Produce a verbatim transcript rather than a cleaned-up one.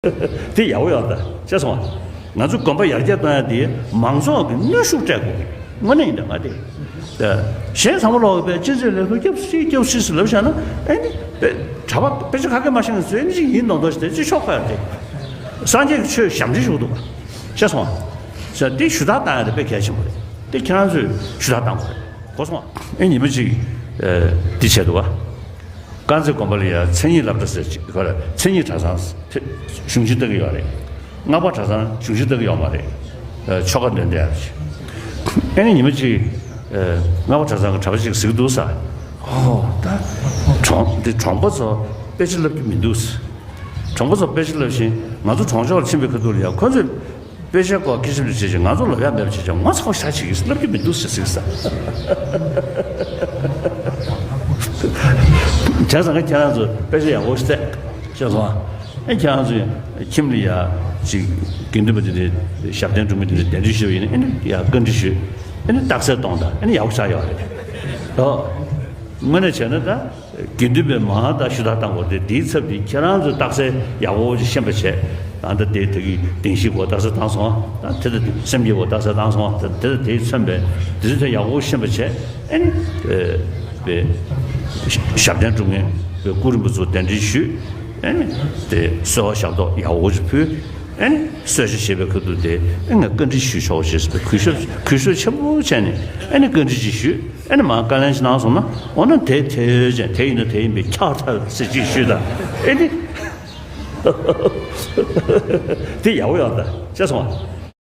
དེ་ཡག་པོ་ཡོད་ད། ཤེས་སོང་ང་། ང་ཚོ་དགོན་པ་ཡར་རྒྱས་གཏོང་ཡ་དེ་མང་ཚོགས་ཀྱི་གནོན་ཤུགས་སྤྲད་དགོས་ཀྱི་དངོས་གནས་ཡིན་ད་ང་དེ། གཞན་ཚང་མ་ལོག་པའི་སྤྱི་ཚོགས་ལས་ཁུར་སྐྱབས་སུ་སྐྱབས་སུ་ལབ་བཞག་ན་ཨེ་ནི་དཔེ་གྲྭ་པ་དཔེ་ཆ་ག་གེ་མ་ཤེས་ན་ཚོས་ཨེ་ནི་ཅིག་ཡིན་མདོག་མདོག་ཞིག་དེ་ཅིག་ཤོག་ཁ་ཡ་དེ། སངས་རྒྱས་ཀྱི་ཆོས་ཞབས་འདྲེན་ཞུགས་འདུག་ག་ཤེས་སོང་ང་། དེ་ཞུ་དག་བཏང་ཡ་དེ་དཔེ་གལ་ཆེན་པོ་རེད། དེ་ཁྱེད་རང་ཚོས་ཞུ་དག་བཏང་དགོས་རེད། གོ་སོང་ང་། ཨེ་ཉི་མ་གཅིག་འདི་བྱས་འདུག་ག་དཀར་མཛེས་དགོན་པ་ལ་ཡ་མཚན་ཉིད་སློབ་གྲྭ་ཟེར་ཅིག་ག་ལ་མཚན་ཉིད་གྲྭ་ཚང་གཞུང་ཆེན་ལྟ་གི་ཡོད་རེད། སྔགས་པ་གྲྭ་ཚང་གཞུང་ཆེན་ལྟ་གི་ཡོད་མ་རེད། ཆོ་ག་འདོན་བསྡད་ཡ་ཅིག་ཨེ་ནི་ཉི་མ་གཅིག་སྔགས་པ་གྲྭ་ཚང་གི་གྲྭ་པ་ཅིག་གཟིགས་འདུག་ས། ཨོ་ད་གྲོང་འདི་གྲོང་པ་ཚོ་དཔེ་ཆ་སློབ་ཀྱི་མི་འདུག་ས། གྲོང་པ་ཚོ་དཔེ་ཆ་སློབ་བཞིན་ང་ཚོ་གྲོང་ཆོག་ལ་ཕྱིན་པའི་ཁ་ཐུག་ལ་ཡ་ཁོ་ཚོས། དཔེ་ཆའི་སྐོར་སྐད་ཆ་བཤད་བྱས་ང་ཚོ་ལབ་ཡག་མེད་པ་བྱས་ཀྱང་ངོ་ཚ་བོ་ཞེ་དྲག་བྱེད་ཀྱི་ལབ་ཀྱི་མི་འདུག་ཟེར་ཟེར་ས། བྱས་ཙང་ཁྱེད་རང་ཚོ་དཔེ་ཆ་ཡག་པོ་ཞིག་བལྟས་ཤེས་སོང་ཨ། ཨེ་ཁྱེད་རང་ཚོ་ཁྱིམ་ལ་ཡ་ཅིག་དགེ་འདུན་པ་དེ་འདྲའི་ཞབས་བརྟན་སྒྲུབ་མི་དེ་འདྲའི་གདན་འདྲེན་ཞུས་པ་ཡིན་ན་ཨེ་ནི་ཡ་བཀའ་འདྲི་ཞུས་ཨེ་ནི་རྟགས་གསལ་གཏོང་དང་ཨེ་ནི་ཡག་པོ་ཆགས་ཡོད་རེད། ཨོ། དངོས་གནས་བྱས་ན་ད། དགེ་འདུན་པའི་མང་དག་ཞུ་དག་བཏང་དགོས་ཏེ་དེའི་ཚབ་ཀྱིས་ཁྱེད་རང་ཚོས་རྟགས་གསལ་ཡག་པོ་ཞིག་ཤེས་པ་བྱས། ཨ་ད་དེ་དེ་གི་བདེན་བཞིའི་སྐོར་རྟགས་གསལ་བཏང་སོང་། ཨ་དེ་ད་སེམས་ཀྱི་སྐོར་རྟགས་གསལ་བཏང་སོང་། ཨ་དེ་ད་དེས་མཚོན་པའི་དེ་ཚོ་དེ་ཡག་པོ་ཤེས་པ་བྱས། ཨེ་ནི་དཔེ་ཞབས་བརྟན་སྒྲུབ་མཁན་དཔེ་སྐུ་རིམ་པ་ཚོ་གདན་འདྲེན་ཞུས། ཨེ་ནི་དེ་གསོལ་བ་ཞབས་ཏོག་ཡག་པོ་ཞིག་ཕུལ། ཨེ་ནི་གསོལ་ཇ་བཞེས་པའི་ཁ་ཐུག་དེ་ཨེ་ང་བཀའ་འདྲི་ཞུ་ཆོག་ཞེས་པའི་གུས་ཞབས་གུས་ཞབས་ཆེན་པོ་བྱས་ནས་ཨེ་ནི་བཀའ་འདྲི་ཅིག་ཞུས། ཨེ་ནི་མར་བཀའ་ལན་ཞིག་གནང་སོང་ན་འོ་ན་དེ་དེ་ཅན་དེ་ཡིན་ན་དེ་ཡིན་པའི་ཁྱག་ཐལ་ཟེར་ཅིག་ཞུས་དང་ཨེ་ནི་དེ་ཡག་པོ་ཡོད་ད་ཤེས་སོང་ཨ།